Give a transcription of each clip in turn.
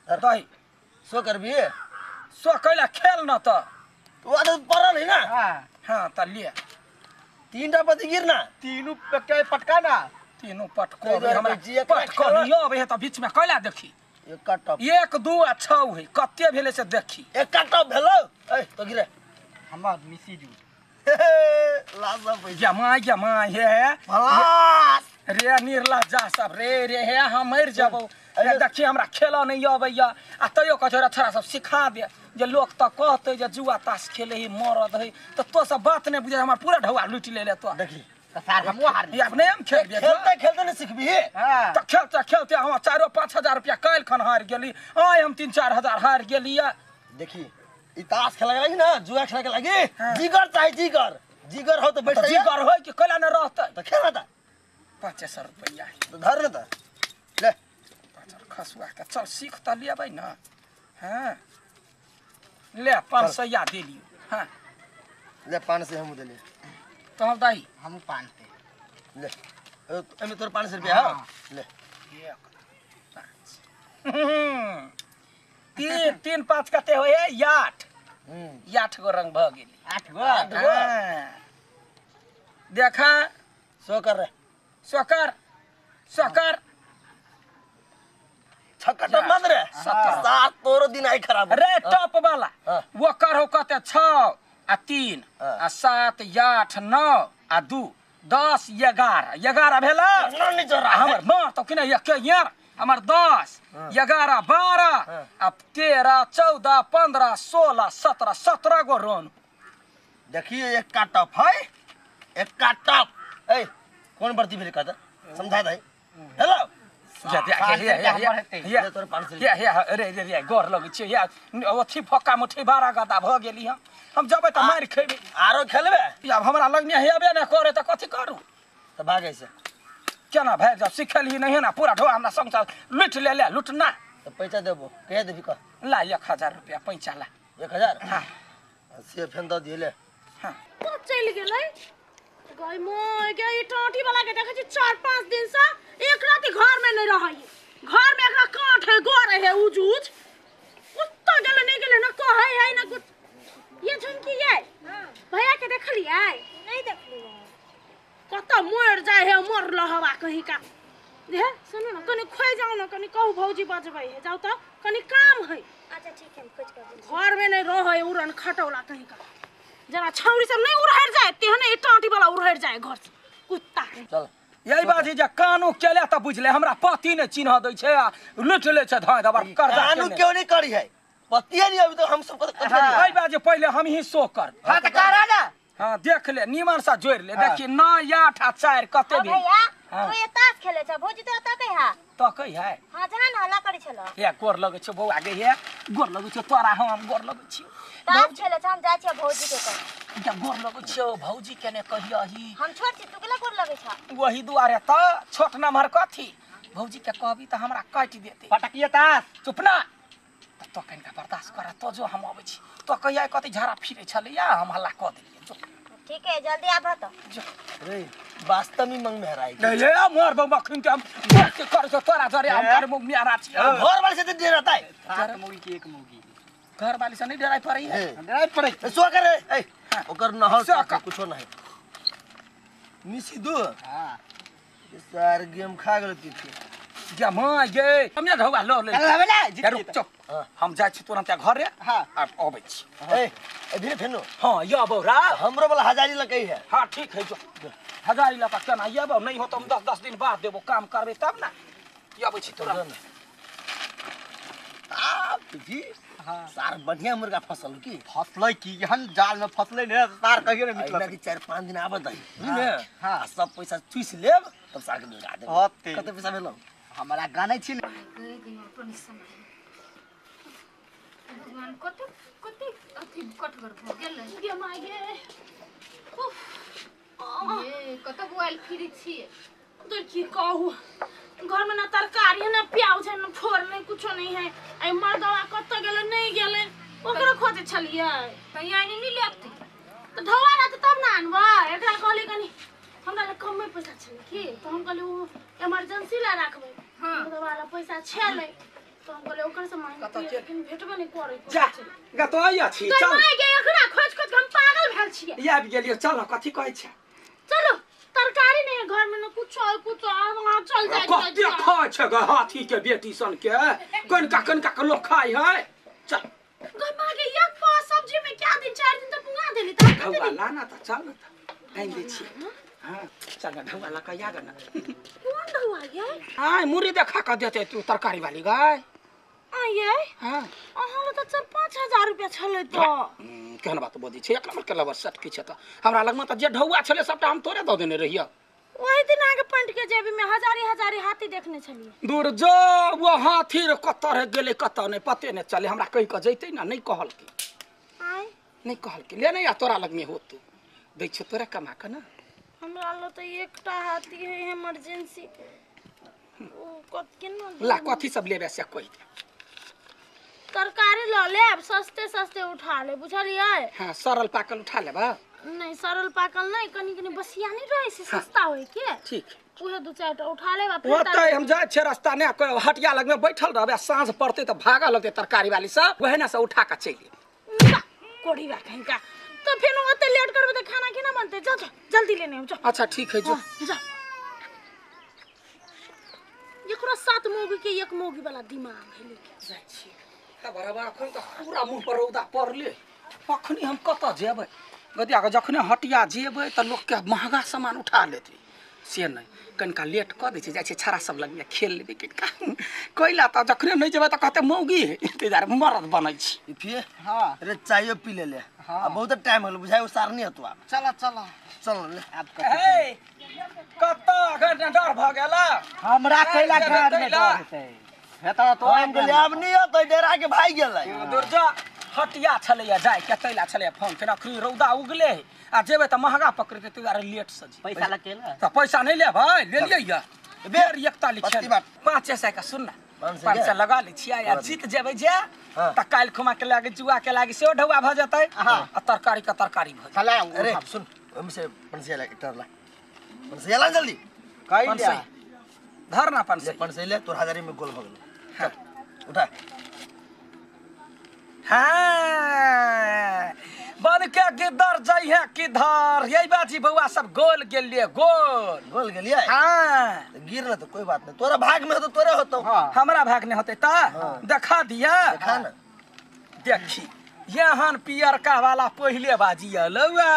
दही सो करबी सो कैला खेल न त वो आदत पड़ल है ना। हां त ले तीनटा पति गिर ना तीनू के पटका ना तीनू पटको हमरा पटको नहीं आबै है त बीच में कैला देखी एक टप 1 2 आ 6 है कते भेलै से देखी एक टप भेलो ए तो गिरे हमर मिसी दू लाज पैसा जमा जमा हे भलास रे निर्ला जा सब रे रे हे हम मरि जबौ। देखी हमरा खेल नहीं अबैया आ तैयो कहै छै छोरा सब सिखा दे जे लोक त कहतै जे जुआ ताश खेले ही मरद है त तो सब बात नहीं बुझे हमर पूरा ढौआ लूटि ले तो देखी त सार हमहु हार अब नहीं हम खेल खेलते खेलते नहीं सिखबी। त खेलते खेलते हम 4-5 हजार रुपया काल्हि खन हारि गेली आइ हम 3-4 हजार हारि गेली। देखी ई ताश खेले लागी ना जुआ खेले लागी जिगर चाही जिगर जिगर हो त बैठ जिगर हो कि कैला न रहतै त खेल त 500 रुपया त धर न त ले खसुआ के चल सीख त लेबै न। हां ले 500 दे लियो। हां ले 500 हमहु देलियै तो हम दाई हमहु 500 ले एमे तोर 500 रुपया हो ले 1 5 3 3 5 कते होय 8 8 गो रंग भ गेली 8 गो 8 गो। देखा सो कर रे सो कर सो कर छक्का टप मत रे 7 तोरो दिन आई खराब रे टप वाला वो कर हो कते 6 आ 3 आ 7 8 9 आ 2 10 11 11 भेला हमर मां तो किने एक यार हमर 10 11 12 आ 13 14 15 16 17 17 गो रन। देखिए एक का टप है एक का टप ए कौन बर्ती भेल कहता समझा दे हेलो जा जा हे हे हे तोर 500 हे हे रे रे रे गोर लगै छै हे ओथी फक्का मुठी 12 गदा भ गेली हम जबै त मारि खेबै आरो खेलबे आब हमरा लगने हेबे न करे त कथी करू त भागै से केना भागि जाब सिखलही नहीं ना पूरा ढोआ हमरा संग लुटि ले ले लुट ना त पैसा देबो कहे देबी कह ला 1000 रुपया पैसा ला 1000। हां से फेन द दिए ले। हां तो चलि गेलै गई मोय गई टाटी वाला के देखै छी 4-5 दिन से एक राति घर में नहीं रहै घर में एकरा कांठ है गोर है उज उज कुत्ता गेलै नहीं गेलै ना कहै है ना कुछ। ये झुमकी ये भैया के देखलियै नहीं देखलियै कत मर जाय है मर लहवा कहीं का हे सुनू ना कनी खोइ जाऊ ना कनी कहू भौजी बजबै है जाऊ त कनी काम है। अच्छा ठीक है हम खोज कर घर में नहीं रहै उड़न खटौला कहीं का जना छौरी सब नहीं उड़हर जाए तेहने ई टाटी वाला उड़हर जाए घर से कुत्ता चल यही बात है जे कानू केले त बुझले हमरा पति ने चिन्ह दै छै आ लुटि लै छै धाय दबर कर्जा कानू क्यों नहीं करी है पति नहीं अभी तो हम सब एहि बात जे पहिले हम ही सो कर। हां त करा ना। हां देख ले निमन सा जोड़ ले देखी 9 8 आ 4 कते भेल भैया तू ये ताश खेले छ भौजी तो तकै है तकै है। हां जहन हल्ला करै छल हे गोर लगै छ बौआ गे हे गोर लगै छ तोरा हम गोर लगै छी ताश खेले छ हम जाइ छी भौजी के कह या गोर लगै छ भौजी के ने कहियही हम छोट छी तू केला गोर लगै छ वही दुआरे त छोट नम्हर कथी भौजी के कहबी त हमरा काटि देते पटकिए ताश चुप ना त तो कनिका बर्दाश्त कर तो जो हम अबै छी तो कहिया कथी झाड़ा फिरै छलैया हम हल्ला क देलियै जो ठीक है जल्दी आबह त जो रे वास्तव में मंग में हराई नहीं ले मोर बम अखन के हम के कर छ तोरा जरे हम कर मुंह में हरा छी घर वाले से तो डराता है 7 मौगी की 1 मौगी घर वाले से नहीं डराई पड़ै है डराई पड़ै सो करे ए ओकर नहल कुछो नहीं मिसी दू। हां सार गेम खा गेल पीछे जा मां गे हम ने ढौआ ल ले ना रुक चुप हम जाइ छी तुरंत घर रे। हां आ अबै छी ए अभी फेनो। हां यबौ रा हमरो वाला हजारी लकै है। हां ठीक है जो हजारी लका केना यबौ नहीं हो त हम 10-10 दिन बाद देबो काम करबे तब ना यबै छी तुरंत। आ जी हां सार बढ़िया मुर्गा फसल की फसलै की एहन जाल में फसलै ने सार कहियो ने निकलत कि 4-5 दिन आबत है बुझले। हां सब पैसा चूस लेब तब सार के लगा देब। कते पैसा भेलो हमरा गानै छी अपन समय भगवान कते कते अथी कटगर भ गेलै गे my गे उफ ये कत बुआल फिरी छी तो की कहू घर में ना तरकारी है ना प्याज है ना फोर नहीं कुछो नहीं है। आई मर्दवा कत गेलै नहीं गेलै ओकरो खोजे छलियै त यानी नहीं लेते त ढौआ रहतै तब ना आनबै। एकरा कहली कनी हमरा लग कमे पैसा छलै की तो हम कहली उ इमरजेंसी ला राखबै। हां मर्दवा ला पैसा छलै तो हम कहले ओकर से मांग लेकिन भेटबे नहीं करे जा गा तो आइ छी चल चल माय गे एकरा खोज खोज के हम पागल भेल छियै। आबि गेलियै चल कथी कहै छै। चलो तरकारी नहीं है घर में न कुछ है कुछ वहां चल जाए। कते खाय छै ग हाथी के बेटी सन के कनका कनका के लोग खाय है। चल गई मां के एक पाव सब्जी में क्या दिन 4 दिन तो पुगा देली त ढौआ लाना त चल न त आनि दै छी। हां चल न ढौआ ला के आग न। कोन ढौआ ये? आय मुरी देखा के देते तू तरकारी वाली गाय। आ ये हां अहाँ ल त 4-5 हजार रुपया छलै त केहन बात बजै छै एक नंबर के लवर सेट की छै त हमरा लगमे त जे ढौआ छलै सबटा हम तोरे दऽ देने रहियै। ओहि दिन आगे पंट के जेबी में हजारी हजारी हाथी देखने छलिए। दूर जो वो हाथी रे कतऽ रह गेलै कतऽ नहीं पते नहीं चले। हमरा कहि के जैतै ना नहीं कहलकै। आय नहीं कहलकै ले नहीं आ तोरा लगमे होतौ दै छियौ तोरा कमा के ना। हमरा ल त एकटा हाथी है इमरजेंसी ओ कत केना ला कथी सब लेबे से कहि दे। तरकारी ल लेब सस्ते सस्ते उठा ले बुझलियै। हां सरल पाकल उठा लेबा। नहीं सरल पाकल नहीं कनी कनी बसिया नहीं रहे से सस्ता होय के। ठीक उहे 2-4 टा उठा लेब फिर ओतै हम जाय छे रास्ता ने हटिया लग में बैठल रहबे साँझ पड़ते त भागा लगते तरकारी वाली सब वहे ना से उठा के चलि जेबै। कोड़ी बा कहीं का तो फिर ओते लेट करबे त खाना केना बनते। जा जा जल्दी लेने आओ जा। अच्छा ठीक है जो जा। एकरा 7 मोगी के एक मोगी वाला दिमाग है लेके जाय छी त बराबर अखन त पूरा मुंह पर रौदा पड़ले। अखनी हम कतऽ जेबै गदिया के जखने हटिया जेबै त लोक के महंगा सामान उठा लेतै से नहीं कनिका लेट कऽ दै छै जाइ छै छड़ा सब लगमे खेल लेबै कनिका कैला त जखने नहीं जेबै त कहते मौगी है ताहि दुआरे मरद बनै छी। फिर हां अरे चाय पी ले ले। हां बहुत टाइम होल बुझाय उसार नहीं होतो आब। चला चला चल ले आब ए कतऽ अखन डर भ गेला हमरा कैला घर में डर हेतै हेता तो हम गेले आब नहीं होतै डेरा के भाग गेलै। दुर्जा हटिया छलैया जाय के तैला छलैया फोन केना अखनी रौदा उगले आ जेबै त महंगा पकड़तै ताहि दुआरे लेट से जी। पैसा लगे ना त पैसा नहीं ले भाई ले लियै या बेर 41 500 का सुन ना 500 लगा लै छियै आ जीत जेबै जे त काल्हि खुमा के लागे जुआ के लागे सेहो ढौआ भ जेतै आ तरकारी के तरकारी भ जेतै। अरे सुन ओहिमे से 500 ला एकटा ला 500 ला जल्दी कहि लिया धर ना 500 500 ले तोर हजारी में गोल भ गेलो। चल उठा। हाँ बन के गिदर जाइ है किधर यही बाजी बउआ सब गोल गेलिए गोल गोल गेलिए। हाँ गिर ना तो कोई बात नहीं तोरा भाग में हो तो तोरे होतो। हाँ। हमरा भाग नहीं होते ता। हाँ। देखा दिया देखा ना देखी यहाँ पियरका वाला पहले बाजी अलौआ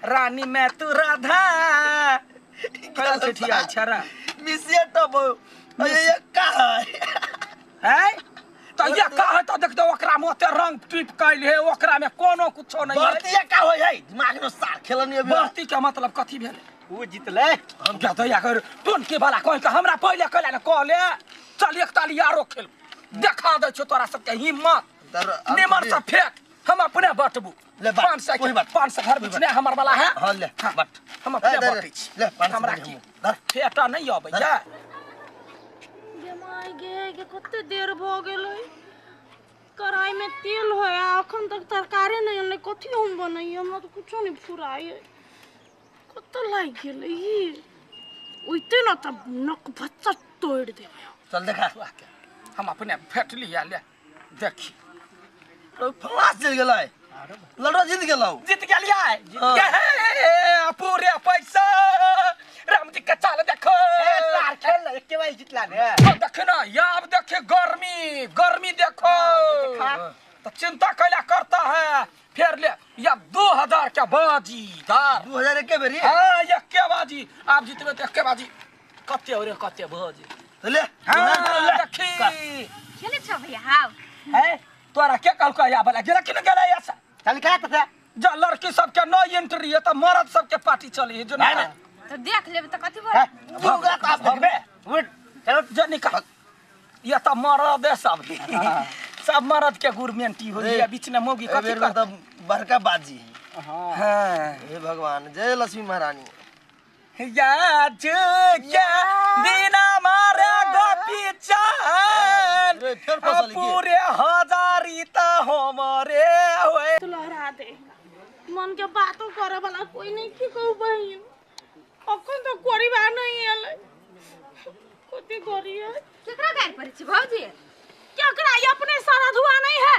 रानी मैं तू राधा कल ठिया छरा मिसिया टप ये का है तो ये का है तो देख दो ओकरा में ओते रंग टिप कैल है ओकरा में कोनो कुछो नहीं है। बढ़ती का होय है दिमाग में सार खेलनी अभी। बढ़ती के मतलब कथी भेल उ जीतले हम क्या दया कर टोन के वाला कह के हमरा पहिले कहला ने कहले चल एक ताली आरो खेल देखा दै छौ तोरा सबके हिम्मत निमन से फेंक हम अपने बटबू 500 के 500 घर बीच ने हमर वाला है। हां ले बट हम अपने बटै छी ले हमरा की फेटा नहीं अबैया। माय गे गे कते देर भ गेलै कढ़ाई में तेल होय आ अखन तक तरकारी नहीं अनलै कथी हम बनैयै हमरा त कुछो नहीं फुराय कत लागि गेलै ई ओइते न त नक भच्चा तोड़ देबै। चल देखा हम अपने फेट लिया ले देखी तो फलास चल गेलै लड़ो जीत गेलौ जीत गेलियै पूरे पैसा राम जी के चाल देखो ए सार खेल एके बार जीतला ने देख ना अब देखे गर्मी गर्मी देखो तो चिंता कैला करता है फिर ले या 2000 के बाजी दार 2000 के बेरी। हां एके बाजी आप जीतबे त एके बाजी कते हो रे कते बाजी ले हां देखी खेले छ भैया। हां है तोरा के कहलको या वाला गेला कि न गेला ऐसा चल का त जा लड़की सब के नो एंट्री है त मर्द सब के पार्टी चली है जो ना तो देख लेब त कथि बोल भगवा त भगबे उठ चलो जो निकाल ये त मर्द है सब सब मर्द के गुरमेंटी हो या बीच में मौगी कथि कर त बड़का बाजी है। हां हे भगवान जय लक्ष्मी महारानी या के बिना मारे गोपी चांद फिर फसल पूरे हजारी त हमरे होए तू लहरा दे मन के बातो करे वाला कोई नहीं की कहू बहिन अखन तो परिवार नहीं आले कथी करिए केकरा गारि पड़ै छी भौजी केकरा ई अपने सारा धुआ नहीं है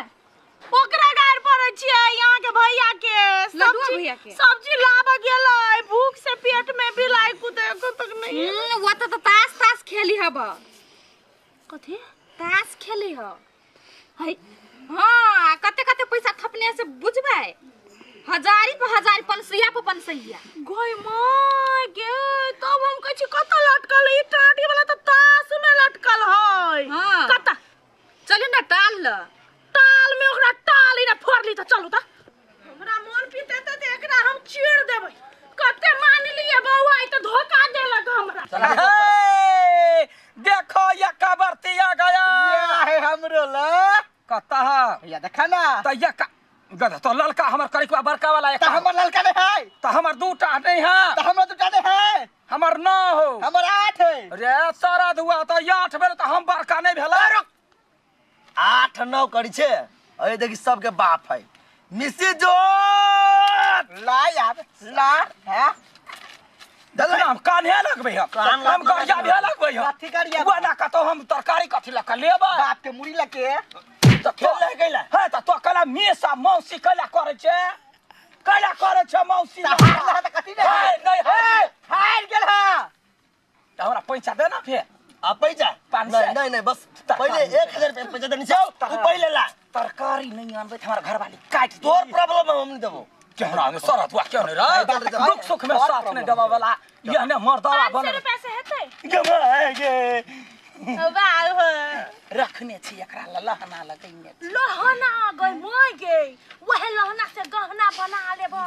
ओकरा गारि पड़ै छियै यहाँ के भैया के लड्डुआ सब्जी भैया के। सब्जी लाबऽ गेलै भूख से पेट में बिलाई कुदे तक नहीं वो तो ताश ताश खेली हब कथी ताश खेली ह है हाँ कते कते पैसा थपने से बुझबै हजारी पर हजारी पंसैया पर पंसैया गई माय गे तब हम कहै छी कतऽ लटकल है? ई टाटी वाला तऽ ताश में लटकल है हाँ। कतऽ चलू ना टाल ल टाल में ओकरा टाल ही ना फोड़ली तऽ चलू तऽ हमरा मोन पीते तऽ एकरा हम चीर देबै कते मान लिए बौआ ई तऽ धोखा देलक हमरा हे, देखो ये कबरतिया गया है हमरो ल कता है या देखा ना त ये का गधा तो ललका हमर करिकवा बड़का वाला एक त हमर ललका नहीं है त हमर दूटा नहीं है त हमर दूटा नहीं है हमर नौ हो हमर आठ है रे सारा धुआ त आठ भेल त हम बड़का नहीं भेला 8 9 करी छे अरे देखी सबके बाप है मिसी जोत ला यार ला है देखना हम कान्हे लगबै हम कान हम गरिया भे लगबै हम कथी गरिया? उहा ना कतौ हम तरकारी कथी लऽ कऽ लेबै बाप के मुड़ी लके त खेल ले कैला हे त तो कला मेसा मौसी कैला करै छै कैला करै छै मौसी त हार ला त कथी नहीं हे, नहीं हे, हार गेल हा त हमरा पैसा दे ना फेर आ पैसा 500 नहीं नहीं नहीं बस तरकारी पहले 1000 रुपया पैसा देनी छौ तू पहले ला तरकारी नहीं आनबै त हमर घरवाली काटि तोर प्रॉब्लम है हम नहीं देबो केहना में सरत हुआ क्यों नहीं रहा दुख सुख में साथ नहीं देवा वाला यह ने मर्दावा 500 बन रुपया से हेतै गमाए गे वाह हो रखने छी एकरा ल लहना लगैने छी लहना गई मोय गे वह लहना से गहना बना लेबै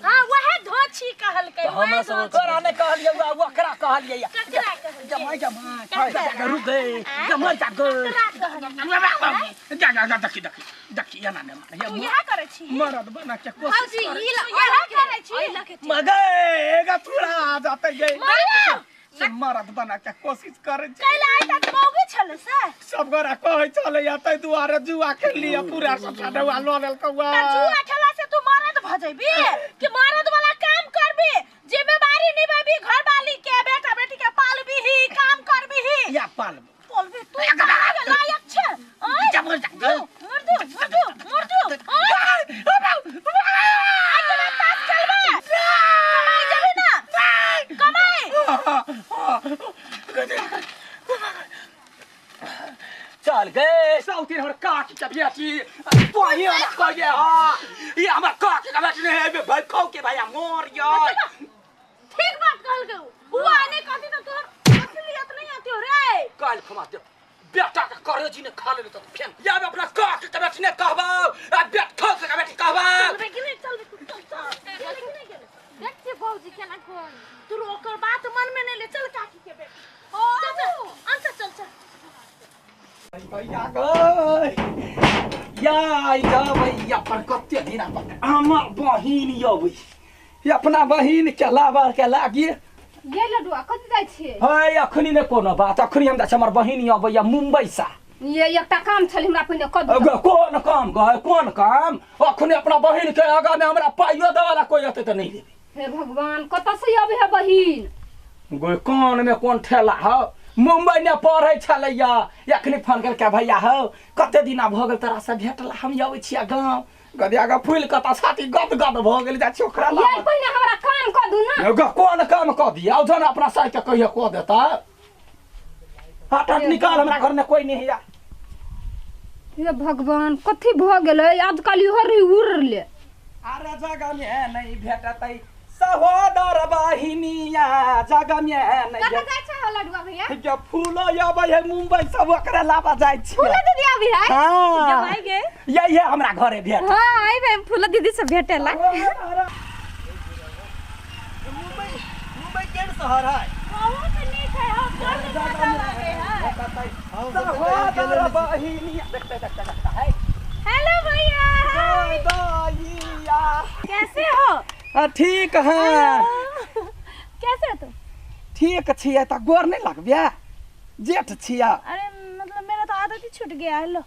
हाँ वह धोछी कहलकै तऽ हमरा वएह सब धोछी। तोरा नहीं कहलियै वा ओकरा कहलियै ककरा कहलियै? जमाई जमाई जा रुक गए जमाई जा गए ककरा कहलियै? जा जा जा देखी देखी देखी एना ने मारे तू इएह करै छी मरद बना के कोशिश भौजी करै ई ल तू इएह करै छी मगे एगा थोड़ा जाते गए मरद से मरद बना के कोशिश करै छै कैला आइ तक मौगी छलै से सब गोरा कहै छलै या ताहि दुआरे जुआ खेललियै पूरा सब छडुआ लऽ लेलकौ त जुआ खेला से तू मरद भ जेबी कि मरद वाला काम करबी जिम्मेवारी निभाबी घरवाली के बेटा बेटी के पालबी ही काम करबी ही या पालबो पालबी तू पालबे लायक छे आय जबर मर दो मर दो मर दो आय आइ के बाद ताश खेलबे कमाई जेबी ना कमाई चल गए साउथी हमर काकी के बेटी तोही हमरा कहिए हां ई हमर काकी के बेटी नहीं है भाई खाओ के भैया मोर यार ठीक बात कहल गयो उ आने कहती त तोर असलियत नहीं आती हो रे काल खमा दे बेटा के करेजी ने खा लेले त फेन या अपना काकी के बेटी ने कहबो आ बेट खाओ के बेटी कहबो चलबे कि नहीं चलबे तू चल चल चलबे कि नहीं गेले देख छी भौजी केना कोन तू ओकर बात मन में नहीं ले चल काकी के बेटी चल चल अंत चल चल भैया गए या आई भैया पर कते दिना पर हमर बहिन यबै अपना बहिन के लाबर के लागी ये लडुआ कथी जाइ छियै है अखनी ने कोनो बात अखनी हम जाइ छी हमर बहिन अबैया मुंबई सा ये एकटा काम छलै हमरा पहिने कऽ दू अगे कोन काम गए कोन काम अखनी अपना बहिन के आगा में हमरा पाइयो देवाला कोई अतै तऽ नहीं देबै हे भगवान कतऽ से अबै है बहिन गो कान में कोन ठेला हो मुंबई ने पढ़ै छलैया अखनी फोन केलकै भैया हो कते दिना भऽ गेल तोरा से भेटला हम अबै छियै गाँव गदिया के फूल कऽ तऽ छाती गद गद भऽ गेल जाइ छी ओकरा ये लाबऽ। पहिने हमरा काम कऽ दू ना एगो कोन काम कऽ दिया जन अपना साइ के कहियो कऽ देता हट हट निकाल हमरा घर में कोई नहीं है हे भगवान कथी भऽ गेलै आजकल इहो रही उड़ ले अरे जगह में नहीं भेटतै सहोदर बहिनिया जगह में नहीं कतऽ भेटतै जाइ छै लडुआ भैया जे फूल अबै है मुंबई सब ओकरा लाबऽ जाइ छियै फूला दीदी आबी है हाँ आई गे यही है हमरा घरे भेट हाँ आइबे फूला दीदी से भेटेला मुंबई मुंबई केहन शहर है बहुत नीक है हम बड़ मजा लागे है सहोदर बहिनिया देखते देखते देखते है हेलो भैया गोदैया। कैसे हो आ, ठीक है कैसे हो तुम ठीक छियै तऽ गोर नहि लगबियै जेठ छियै अरे मतलब मेरा तो आदत ही छूट गया है लो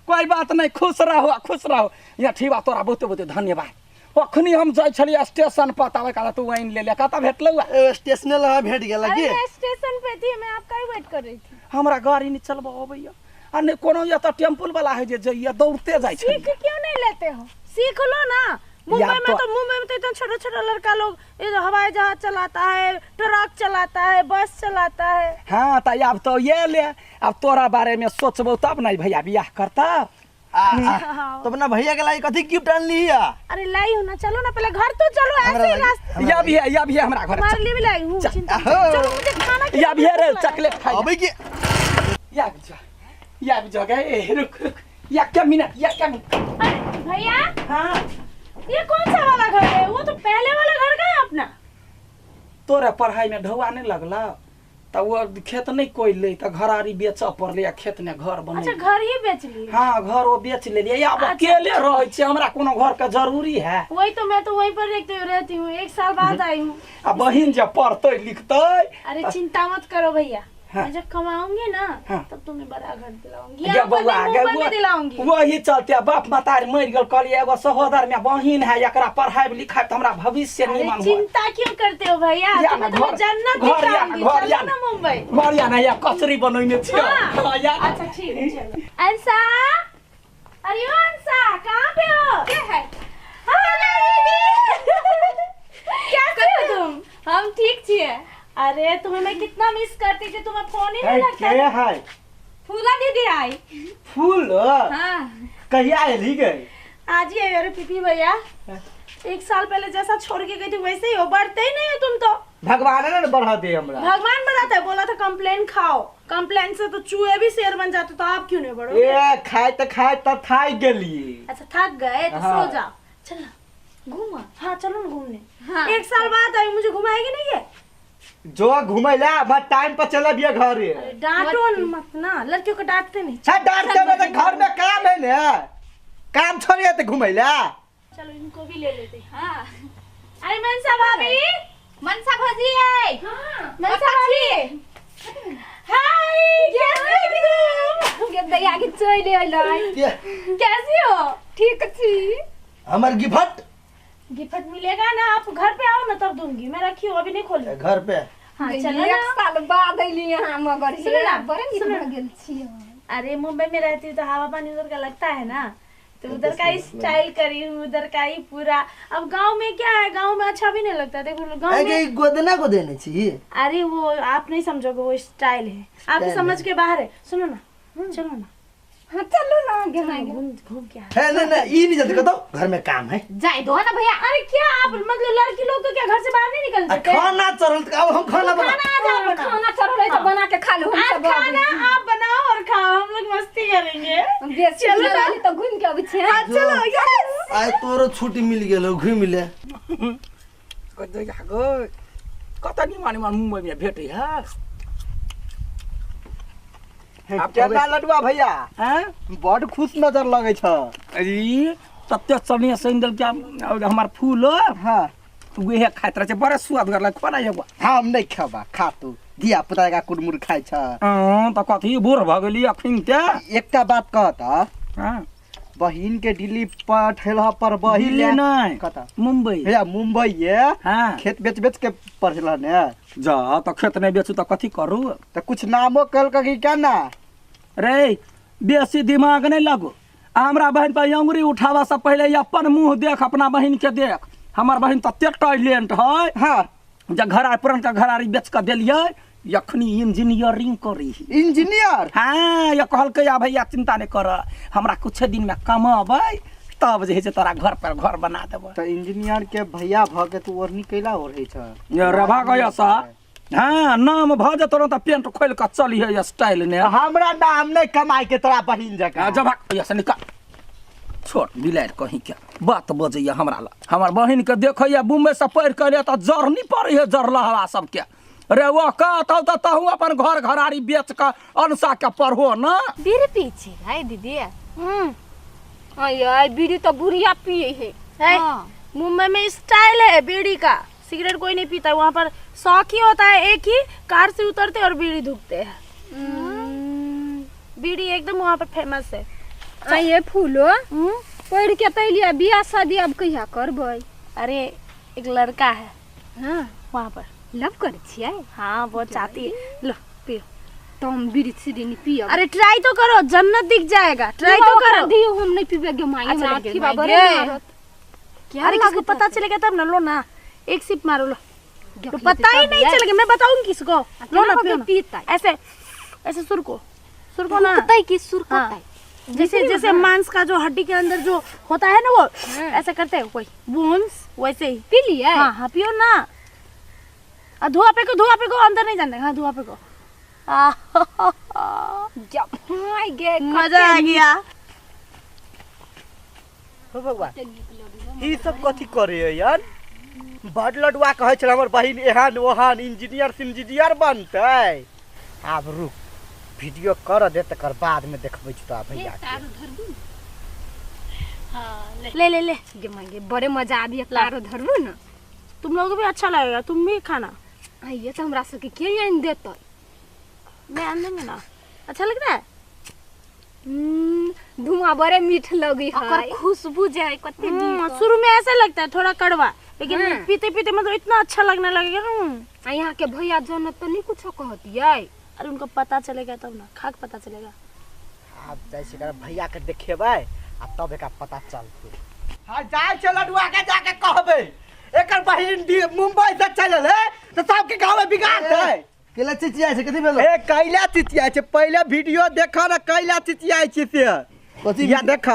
कोई बात नहीं खुश रहो खुश रहो या ठीक बा तोरा बहुते बहुते धन्यवाद अखनी हम जाइ छलियै स्टेशन पर ताबे काल तू आनि लेले कतऽ भेटलौ ए, स्टेशने लग भेट गेल अरे की मैं स्टेशन पे थी, मैं आपका ही वेट कर रही थी। हमरा गाड़ी नहि चलबऽ अबैया आ नहि कोनो एतऽ टेम्पुल वाला है जे जइया दौड़ते जाइ छै सीख क्यों नहीं लेते हो? सीख लो ना। मुंबई में तो मुंबई में तो इतना छोटा छोटा लड़का लोग ये हवाई जहाज चलाता है, ट्रक चलाता है, बस चलाता है। हाँ तऽ आब तो ये ले आब तोरा बारे में सोचबौ तब ने भैया बियाह करता। आ, आ, तो अपना भैया के लाई कथी गिफ्ट आनली है? अरे लाई हूँ ना, चलो ना पहले घर तो चलो, हमरा ऐसे ही लागी- रास्ते या भी है या भी है हमरा घर तुम्हारे लिए भी लाई हूँ, चिंता मत करो। चलो मुझे खाना या भी है रे भूख लगा है। चॉकलेट खाइ अबै की या भी जा या भी जा गे रुक रुक या क्या मिनट या क्या मिनट। अरे भैया हाँ ये कौन सा वाला घर है? वो तो पहले वाला घर का है अपना। तोरा पढ़ाई में ढौआ नहीं लगला तऽ ओ खेत नहीं कोइ ले तऽ घरारी बेचऽ पड़लै आ खेत ने घर बनै। अच्छा घर ही बेच लिए। हाँ घर वो बेच लेलियै आब अकेले रहै छियै हमरा कोनो घर के जरूरी है। वही तो मैं तो वहीं पर रहती हूँ, रहती हूँ, एक साल बाद आई हूँ। आ बहिन जब पढ़तै लिखतै। अरे चिंता मत करो भैया, हाँ। मैं जब कमाऊंगी ना हाँ। तब तुम्हें बड़ा घर दिलाऊंगी, गे यहाँ पर बौआ नहीं, गे मुंबई में दिलाऊंगी। वही चलते बाप मतारी मरि गेल कहलियै एगो सहोदर में बहिन है एकरा पढ़ाइ लिखाइ तऽ हमरा भविष्य अरे निमन होत। चिंता क्यों करते हो भैया, या तुम्हें ना तो मैं घर जन्नत घर या दिखाऊंगी, घर या चलो ना मुंबई। घर या ना या कचरी बनैने छियै। हाँ। हाँ, या अच्छा ठीक है चलो। अंसा, अरे ओ अंसा कहाँ पे हो? के है? हाँ, दीदी। कैसे हो तुम? हम ठीक छियै। अरे तुम्हें मैं कितना मिस करती थी, तुम्हें फोन ही नहीं लगता के था। है? फूला दीदी आई। फूल? हाँ। कहिया एली गई? आज ही आई। अरे पीपी भैया एक साल पहले जैसा छोड़ के गई थी वैसे ही हो, बढ़ते ही नहीं हो तुम तो। भगवान ने बढ़ा दे हमरा। भगवान बढ़ाता है, बोला था कंप्लेन खाओ, कंप्लेन से तो चूहे भी शेर बन जाते, तो आप क्यों नहीं बढ़ोगे? ए खाए त खाए त थाक गेली। अच्छा थक गए तो हाँ। सो जाओ, चलो घूमा। हाँ चलो ना घूमने। हाँ। एक साल बाद आई, मुझे घुमाएगी नहीं है? जो घुमैला मैं टाइम पर चला बिया घरे। अरे डांटो मत ना, लड़कियों को डांटते नहीं। छा डांटते में तो घर में काम है ने, काम छोड़िए तो घुमैला। चलो इनको भी ले लेते हैं। हाँ। अरे मनसा भाभी, मनसा भौजी है। हाँ मनसा भाभी, हाय कैसे हो तुम? गे दैया के चलि अयलै। के कैसी हो? ठीक छी। हमर गिफ्ट? गिफ्ट मिलेगा ना, आप घर पे आओ ना तब दूंगी, मैं रखी हूँ अभी नहीं खोली। घर पे? हाँ चलो एक ना। साल बाद अयली अहाँ मगर सुनो ना, बड़े नीक सुनो भऽ ना। गेल छी। अरे मुंबई में रहती हूँ तो हवा पानी उधर का लगता है ना, तो उधर का ही स्टाइल करी हूँ, उधर का ही पूरा। अब गांव में क्या है, गांव में अच्छा भी नहीं लगता। देखो गांव ए में के गोदना को देने छी। अरे वो आप नहीं समझोगे, वो स्टाइल है, आपकी स्टाइल समझ के बाहर है। सुनो ना, चलो ना। हाँ चलू ना गे चलो, घूम घूम के आ। है नहीं नहीं ई नहीं जल्दी कतो घर में काम है। जाय दो ना भैया। अरे क्या आप मतलब लड़की लोग को क्या घर से बाहर नहीं निकल आ, सकते? खाना चढ़ल त अब हम खाना बना। खाना आज आप बनाओ। खाना चढ़ल है तो बना के खा लू हम आज सब। खाना आप बनाओ और खाओ, हम लोग मस्ती करेंगे। बेसी चलो ना। चलो तो घूम के अबै छियै। हाँ, चलो यस। आइ तोरो छुट्टी मिल गेल घुमि ले। गै कत निमन निमन मुंबई में भेटै है। आप केना लडुआ भैया? हैं? बड खुश नजर लगै छ। अरे तते चने सैन देलकै और हमार फूल। हाँ। उहे खाइत रहै छै, बड़ा सुआदगर लगै, खोना एगो। हम नहीं खेबा, खा तू। धिया पुता का कुरमुर खाइ छ। हँ तऽ कथी बूढ़ भऽ गेली अखन ते। एकटा बात कहत, हाँ। बहिन के दिल्ली पठेल पर बहिन दिल्ली नहीं कतऽ? मुंबई। भैया मुंबई ये हाँ। खेत बेच बेच के पढ़ेल ने। जा तऽ खेत नहीं बेचू तऽ कथी करू? तऽ कुछ नामो कल कि क्या ना? रे बेसी दिमाग नहीं लगो, हमरा बहिन पर अंगुरी उठावा से पहले अपन मुँह देख, अपना बहिन के देख। हमर बहिन तते टैलेंट है। हाँ। जे घरा पुरनका घरारी बेच के देलियै, अखनी इंजीनियरिंग करी। इंजीनियर? हाँ, ये कहलकै आ भैया चिंता नहीं कर, हमरा कुछ दिन में कमाबै तब जे है से तोरा घर पर घर बना देबै। तऽ इंजीनियर के भैया भऽ के तू ओढ़नी कैला ओढ़ै छ? ये रभा गया सा। हाँ नाम भऽ जेतौ ने तऽ पेंट खोलि कऽ चलिहे स्टाइल ने। हमरा नाम नहीं कमाई के तोरा बहिन जकाँ। जब से निकाल छोट बिलाड़ि कहीं के बात बजैया हमरा लग। हमर बहिन के देखैया मुंबई से पढ़ि के एलै तऽ जरनी पड़ै है जरलहवा सबके। रे ओ कहतौ तऽ तहूँ अपन घर घरारी बेच कऽ अनसा के पढ़ो ना। बीड़ी पी छी है दीदी? अय बीड़ी तो बुढ़िया पिए है। है। हाँ। मुंबई में स्टाइल है बीड़ी का, सिगरेट कोई नहीं पीता वहाँ पर, शौक ही होता है एक ही, कार से उतरते और बीड़ी धूकते हैं। बीड़ी एकदम वहाँ पर फेमस है। आइए फूलो पढ़ के तो अलियै, बियाह शादी अब कहिया करबै? अरे एक लड़का है। हाँ, वहाँ पर लव करै छियै? हाँ, वो चाहती है। लो पियो। तो हम बीड़ी सीड़ी नहीं पियब। अरे ट्राई तो करो, जन्नत दिख जाएगा। ट्राई तो करो। दियो, हम नहीं पीबे गे माई, अच्छा, हमरा गे अथी माई, बड़े गे। मारत। क्या अरे किसको लागत पता होतै? चलेगा तब ना। लो ना, एक सिप मारो, लो। देख तो लेतै पता ही तब नहीं यै। चलेगा, मैं बताऊंगी किसको। लो ना, केना पियो ना। पीतै? ऐसे ऐसे सुर को, सुर को ना। सुरकतै कि सुरकतै? हाँ। जैसे जैसे मांस का जो हड्डी के अंदर जो होता है ना, वो ऐसा करते हैं, वही बोन्स, वैसे ही। पी लियै? हाँ हाँ, पियो ना। आ धुआं पे को, धुआं पे को, अंदर नहीं जाने। हाँ, धुआं पे को। आह, जब my गे, मजा आ गया। हो भगवान, ई सब कथी करे यार? बड लडुआ कहै छल हमर बहिन एहन ओहन इंजीनियर सिंजीनियर बनतै। आब रुक, वीडियो कर दे, तकर बाद में देखबै छी तोरा भैया के। ले ले ले। गे my गे, बड़े मजा आबि तारो धरबू ना। तुम लोगों को भी अच्छा लगेगा, तुम भी खाना। आइए तो हमरा सबके के आनि देतै? मैं आन दूंगी ना। अच्छा लग रहा है। धुआं बड़े मीठ लगी है। ओकर खुशबू जे है कते नीक। शुरू में ऐसा लगता है थोड़ा कड़वा, लेकिन हाँ। पीते पीते मतलब इतना अच्छा लगने लगेगा ना। आ यहाँ के भैया जन तो नहीं कुछो कहतियै? अरे उनको पता चलेगा तब ना, खा के पता चलेगा। आब जाइ छी एकरा भैया के देखेबै आ तब एकरा पता चलतै। हाँ, जाइ छै लडुआ के, जाके कहबै एकर बहिन मुंबई से चलल है तऽ सबके गाँव में बिगाड़ छै। केला चिचियाइ छै, कथी भेलो? ए कैला चिचियाइ छै? पहिले वीडियो देख न, कैला चिचियाइ छै से। कथी? या देख,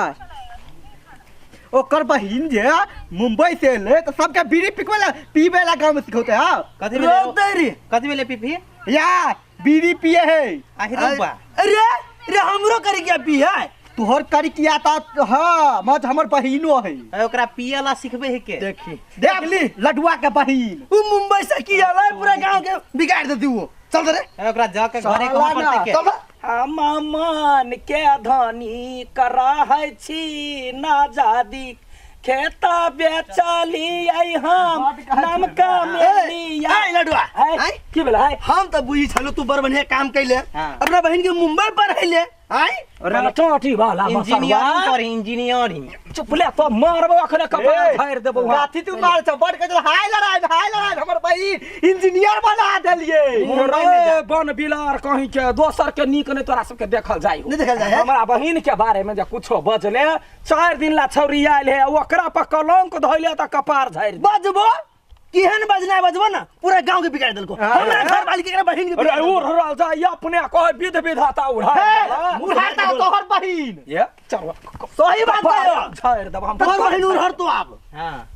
ओकर बहिन जे मुंबई से एलै तऽ सबके बीड़ी पिकबै ला, पीबै ला गाँव में सिखौतै। हाँ, कथी भेलै? रोक दे रे। कथी भेलै पीपी? या बीड़ी पिए है। आखिर रौबा। अरे रे, हमरो करी क्या पी है? तोहर करी किया ता? हाँ, मज हमर बहिनो है। ए, ओकरा पिए ला सिखबे है के? देखी, देख ली लडुआ के बहिन। उ मुंबई से की आला, पूरा गांव के बिगाड़ देती वो। चल रे। ए, ओकरा जा के घरे साला कहऽ ना। पड़तै के? चल रे। हम मन के धनी कराहै छी नाजादी, खेता बेचलियै हम, नाम कमेलियै। ए लडुआ, है, आय। की भेलै है? हम त बुझी छलु तू बड़ बढ़िया काम कैले, हाँ। अपना बहिन के मुंबई पढ़ैले। आय। रे टोटी वाला इंजीनियरिंग कर, इंजीनियरिंग। चुप ले तो मारबो अखने, कपार फाड़ि देबो। गाथी तू मार छ बड़ के हाय लड़ाई, हाय लड़ाई, हमर बहिन इंजीनियर बना देलिए। रे बन बिलार कहीं के, दोसर के नीक नहीं तोरा सबके देखल जाय हो। नहीं देखल जाय है? हमरा बहिन के बारे में जे कुछो बजले, 4 दिन ला छौरी आयल है, ओकरा पर कलंक धइले त कपार झाड़ि दे। बजबो केहन बजना बजबो ना, पूरा गांव के बिगाड़ देलको। हाँ। हमरा घर वाली के, एकरा बहिन के अरे बिगाड़ उड़ देलको। रहल जाय, अपने कहे विध विधाता उड़ा उड़ाता तोहर बहिन। ये चल। सही बात कहो। झाड़ि देब हम। तोहर बहिन उड़हर तो आब। हाँ।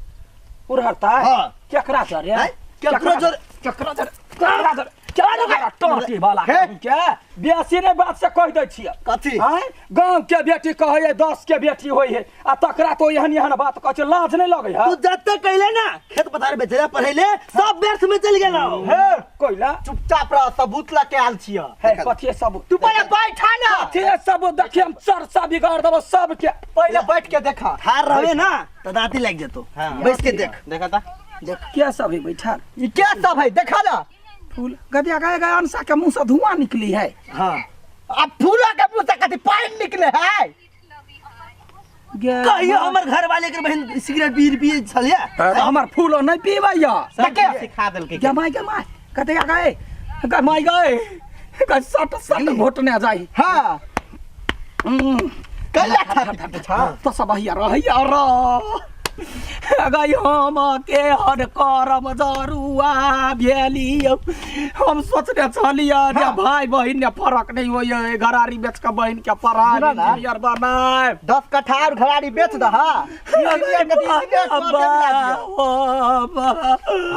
उड़हरता? हाँ। केकरा जरे? हैं? केकरो जरे? केकरा जरे? केकरा जरे? केकरा टोटी वाला हे? के बेसी ने बात से कह दै छियै। कथी? आँय, गाँव के बेटी कहै है 10 के बेटी होइ है, आ तकरा तो एहन एहन बात कहै छै, लाज नहि लगै है? तू जते कैले ना, खेत पथार बेचले, पढ़ैले, सब व्यर्थ में चल गेलो। हे कोइला, चुपचाप रह, सबूत लके आयल छियै। हे कथी सब? तू पहिले बैठा ना। कथी सब? देखिए हम चर्चा बिगाड़ देबो सबके। पहिले बैठ के देखा। ठार रहबे ना त दांती लागि जेतो। हाँ। बैस के देख। देखा ता। के सब है बैठल? ई के सब है, देखा ना। फूल गदिया गए गए, अनसा के मुंह से धुआं निकली है। हाँ, अब फूला के मुंह से कथी पानि निकले है? कहियो हमर घर वाले के बहिन सिगरेट बीर पिए छलिया? तऽ हमर फूलो नहीं पीबैया। सब सिखा देलकै के? गमाय गमाय कते गए गमाय गए गए, सट सट घोटने जाई। हाँ, कैला छाती छा? तो सब हैया रहैया र गई, हम के हर करम जरुआ भेलियौ। हम सोचने छलियै जे भाई बहिन में फरक नहीं होइए, घरारी बेच के बहिन के पढ़ाई सुनऽ ना। इंजीनियर बनाए। 10 कट्ठा और घरारी बेच दह, इंजीनियर के इंजीनियर को मिला दियो।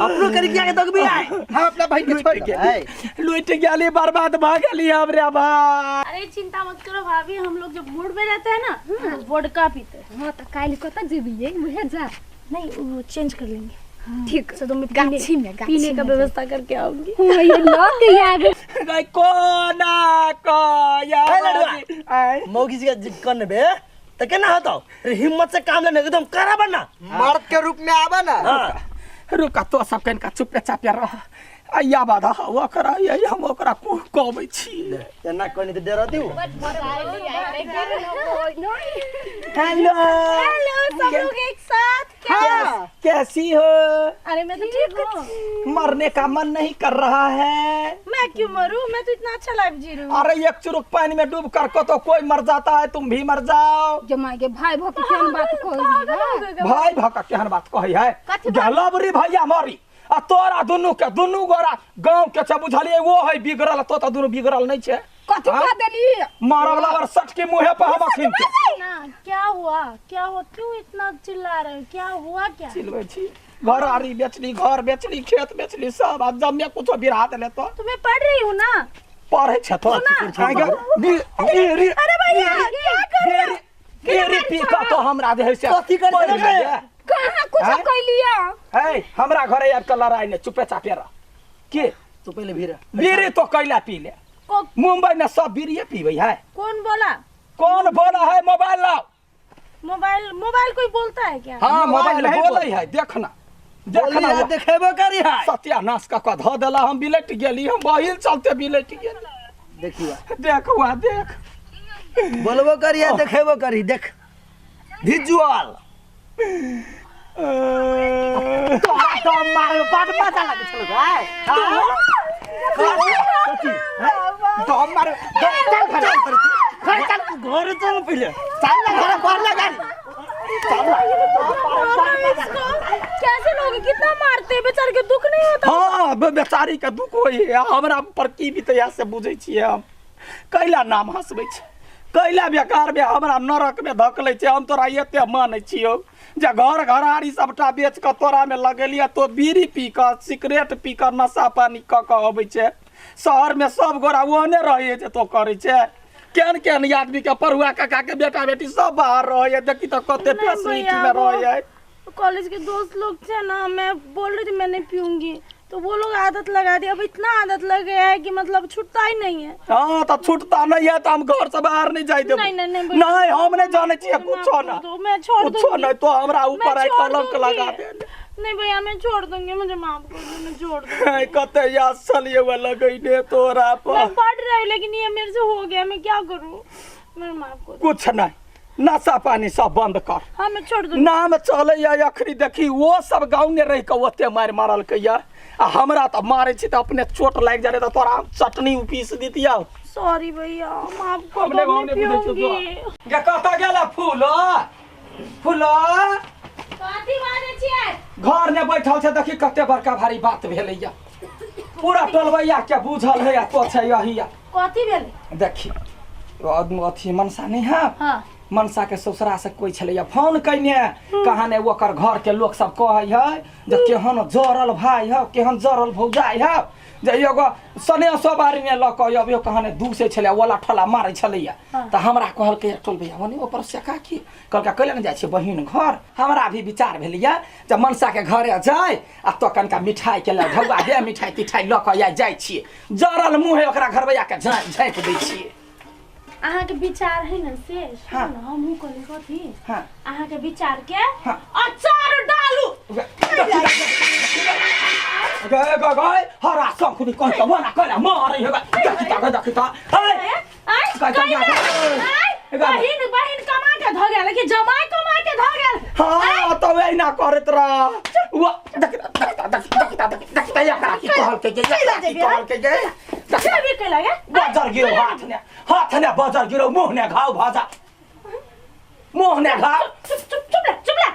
अपनो करी किया के दगबी आय। हम अपना बहिन के छोड़ के लुटि गेली, बर्बाद भऽ गेली हम रे भाई। अरे चिंता मत करो भाभी, हम लोग जब मूड में रहते हैं ना तो वोडका पीते हैं। हाँ, तऽ काल्हि कतऽ जेबियै? उहे जा। नहीं, वो चेंज कर लेंगे। ठीक। तो मैं पीने गाछी में, गाछी पीने का में। व्यवस्था करके आऊंगी। हाँ, ये लऽ के आबे। गई कोना कया। ए लडुआ। आय। मौगी जी के कनबे त केना होतौ रे? हिम्मत से काम लेने, एकदम कड़ा बनना। मर्द के रूप में आवा ना। हाँ। रुक, तो सब कनिका चुपे चापे रह। आ या बाधा ओकरा ये हम ओकरा कुह कहबै छी। एना कनी तऽ डरा दिउ। हेलो हेलो सब लोग एक साथ क्या? हाँ, कैसी हो? अरे मैं तो ठीक हूँ। मरने का मन नहीं कर रहा है। मैं क्यों मरूं, मैं तो इतना अच्छा लाइफ जी रही हूँ। अरे एक चुरुक पानी में डूब कर को तो कोई मर जाता है, तुम भी मर जाओ। जमाई के भाई भक केहन बात कहै? भाई भका केहन बात कहै है? गलबरी भैया मरी आ तोरा दुनू के दुनू गोरा गांव के छै, बुझलियै? वो है बिगड़ल, तो तो दुनू बिगड़ल नहीं छै। कथी हाँ? कह देली? मारवला वर सट के मुंहे पर हम अखिन के। ना क्या हुआ, क्या हुआ, क्यों इतना चिल्ला रहे हो, क्या हुआ? क्या चिल्लै छी? घर आरी बेचली, घर बेचली, खेत बेचली, सब आ जमे कुछो बिरा देले तो। तो मैं पढ़ रही हूँ ना। पढ़ै छै तो अरे भैया क्या कर रहे हो? बीड़ी पी कऽ तो हमरा जे है से कथी करै पढ़ि छलै रे? जाइए। कहाँ कुछ हैं? कैलिया? है हमरा घरे आबि कऽ लड़ाइ नहि, चुपे चापे रह। के तू पहिले भीड़ बीड़ी तो कैला पी ले? मुंबई में सब बीड़िए पीबै है। कौन बोला? कौन बोला है? मोबाइल लाओ। मोबाइल मोबाइल कोई बोलता है क्या? हाँ मोबाइल नहीं बोलै है, देखना देखना बोली देखेबो करी है। सत्यानाश कऽ कऽ धऽ देला, हम बिलटि गेली, हम बहिल चलते बिलटि गेली। देखियो देख हुआ देख, बोलबो करी है देखेबो करी, देख विजुअल। तोरा तो मारे बड़ मजा लागै छलो गाय। कथी तो मारे? चल घर चल, घर चल, घर चल, पहिले चल ना घर पर ना गाड़ी चल ना। इसको कैसे लोग कितना मारते हैं, बेचारे के दुख नहीं होता? हाँ बेचारी के दुख होइ है, हमरा पर की बीतैया से बुझै छियै हम। कैला नाम हँसबै छै, कैला बेकार में हमरा नरक में धकलै छै। हम तोरा एते मानै छियौ जे घर घरारी सबटा बेच कऽ तोरा में लगेलियै, तो बीड़ी पी कऽ सिगरेट पी कऽ नशा पानी कऽ कऽ अबै छै। शहर में सब गोरा ओहने रहै जे तो करै छै। केहन केहन आदमी के पढ़ुआ काका के बेटा बेटी सब बाहर रहै, देखी तऽ कते नहीं फैसिलिटी भैया, में वो रहै। कॉलेज के दोस्त लोग थे ना, मैं बोल रही थी मैं नहीं पीऊंगी, तो वो लोग आदत लगा दी। अब इतना आदत लग गया है कि मतलब छूटता ही नहीं है। हाँ तो छूटता नहीं है तो हम घर से बाहर नहीं जाए देबो। नहीं, नहीं, नहीं, भैया। नहीं हम नहीं जाने छियै कुछो ना। माफ कर दो, मैं छोड़ कुछो दूंगी। नहीं, तो हमरा मैं ऊपर है छोड़ कलंक दूंगी। लगा दे। नहीं भैया मैं छोड़ दूंगी, मुझे माफ कर दो, मैं छोड़ दूंगी। है, कते याद छलियै वह लगैने तोरा पर। मैं पढ़ रही हूँ लेकिन ये मेरे से हो गया, मैं क्या करूँ, मेरे माफ कर दो। कुछ नहीं, नशा पानी सब बंद कर। हाँ मैं छोड़ दूंगी। नाम चलैया अखनी देखी वो सब गाँव में रहि कऽ ओते मारि मारलकै या, आ हमरा तऽ मारै छी तऽ अपने चोट लागि जाइ तऽ तोरा हम चटनी पीस दितियौ। सॉरी भैया माफ कर अपने दो, गाँव मैं में बुझै छियौ पीऊंगी। तोरा। गे कतऽ गेला फूलो? फूलो कथी बाजै छियै? घर ने बैठल छै, देखी कते बड़का भारी बात भेलैया, पूरा टोलबैया के बुझल है आ तो छै यही। कथी भेलै? देखी अथी मनसा नहीं है? हाँ। मनसा के ससुरा से कोई छलैया फोन कयने, कहाँ ने ओकर घर के लोक सब कहै है जे केहन जरल भाई है, केहन जरल भौजाई है, जे एगो सने सवारी ने लऽ कऽ अबियो, कहाँ ने दूसै छलै, ओला ठोला मारै छलैया। तऽ हमरा कहलकै टोल भैया ओने ओकर से काकी कहलकै कैला ने जाइ छियै बहिन घर। हमरा भी विचार भेलैया जे मनसा के घरे जाय आ तो कनिका मिठाई के लऽ ढौआ दे मिठाई तिठाई लऽ कऽ आइ जाइ छियै, जरल मुँह है ओकरा घरबैया के झाँपि दै छियै। अहाँ के विचार है ना से सुनू हाँ। ना, हमहूँ कहली कथी हाँ। अहाँ के विचार के हाँ। अचार डालू। गए गए गए हरा शंखुनी कह के मना कला मारे हे देखी ता देखी ता हे आय कह के कहिने, आय, बहिन बहिन कमा के ध गेल कि जमाई कमा के ध गेल? हां तो वही ना करत रह वो देख देख देख देख देख देख ता एकरा की कहल के एकरा की कहल के गे से भी कैला गे? बजर गिरो हाथ ने, हाथ ने बजर गिरो, मुंह ने घाव भजा, मुंह ने घाव। चुप चुप चुप ले, चुप ले।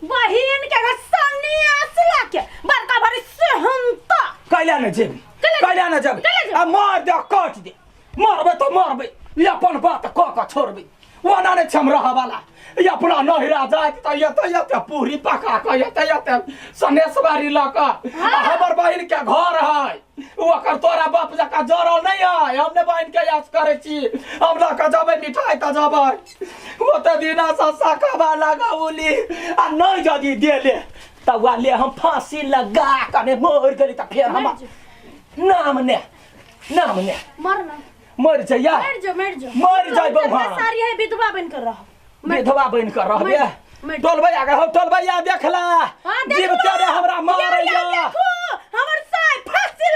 बहिन के अगर सन्नी आसला के बड़का भारी सेहनता। कैला ने जेबी, कैला ने जेबी, कैला जेबी? आ मार दे काट दे, मारबे तो मारबे, ई अपन बात क क छोड़बे, ओना नहि छै हम रहऽ वाला। ई अपना नहिरा जाइत तऽ एतऽ एतऽ पूरी पका कऽ एतऽ एतऽ सनेसबारी लऽ कऽ, आ हमर बहिन के घर है, ओकर तोरा बाप जकाँ जरल नहि है। हम ने बहिन के याद करै छी, हम लऽ कऽ जेबै मिठाई तऽ जेबै, ओते दिना सँ सकबा लगौली, आ नहि यदि देले तऽ वा ले हम फांसी लगा कऽ ने मरि गेली तऽ फेर हमर नाम ने, नाम ने। मरना मरि जइया, मर जो, मर जो, मरि जइबौ। हम सारी है विधवा बन कर रहो, विधवा बनि कऽ रहबे। मरि। टोलबैया के हौ टोलबैया देखला हाँ, देखलो। जीवते रे हमरा मारैया। देखो हमर साय फांसी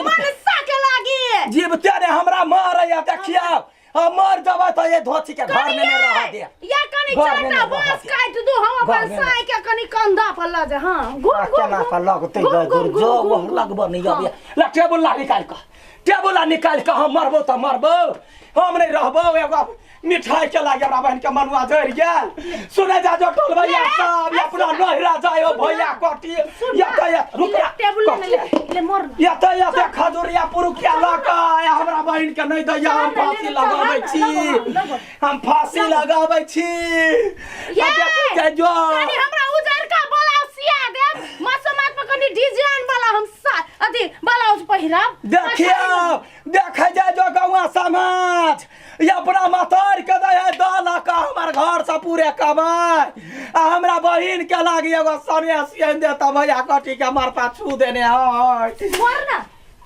मनसा के लागी जीवते ने हमरा मारे या देखियो हम मर जबै त ये धोती के घर में नहीं रह दे या कनी चारटा बांस काट दू हम अपन साई के कनी कंधा पर ल जा। हां घूम घूम केना का लगतै दूर जो वो लगबो नहीं अब ला टेबुल ला निकाल के टेबुल ला निकाल के हम मरबो त मरबो हम नहीं रहबो। एगो मिठाई के लागे हमरा बहन के मनुआ जरि गेल। सुने जा जो टोल भैया सब अपना नहिरा जायो भैया कटी या त या रुक टेबुल ले ले मर या त या त खजुरिया पुरुखिया ल के हमरा बहन के नहीं दैया। हम फांसी लगाबै छी हम फांसी लगाबै छी। ये जो कनी हमरा उजर का ब्लाउज सिया देब मसमात पर कनी डिजाइन वाला हम अथी ब्लाउज पहिरब। देखियो देखे जाय जो गौआ समाज ये अपना मातार के दे है दाला का हमार घर से पूरे कमाए आ हमरा बहिन के लागी एगो सने सियन दे त भैया कटी के मार पाछू देने है। मर ना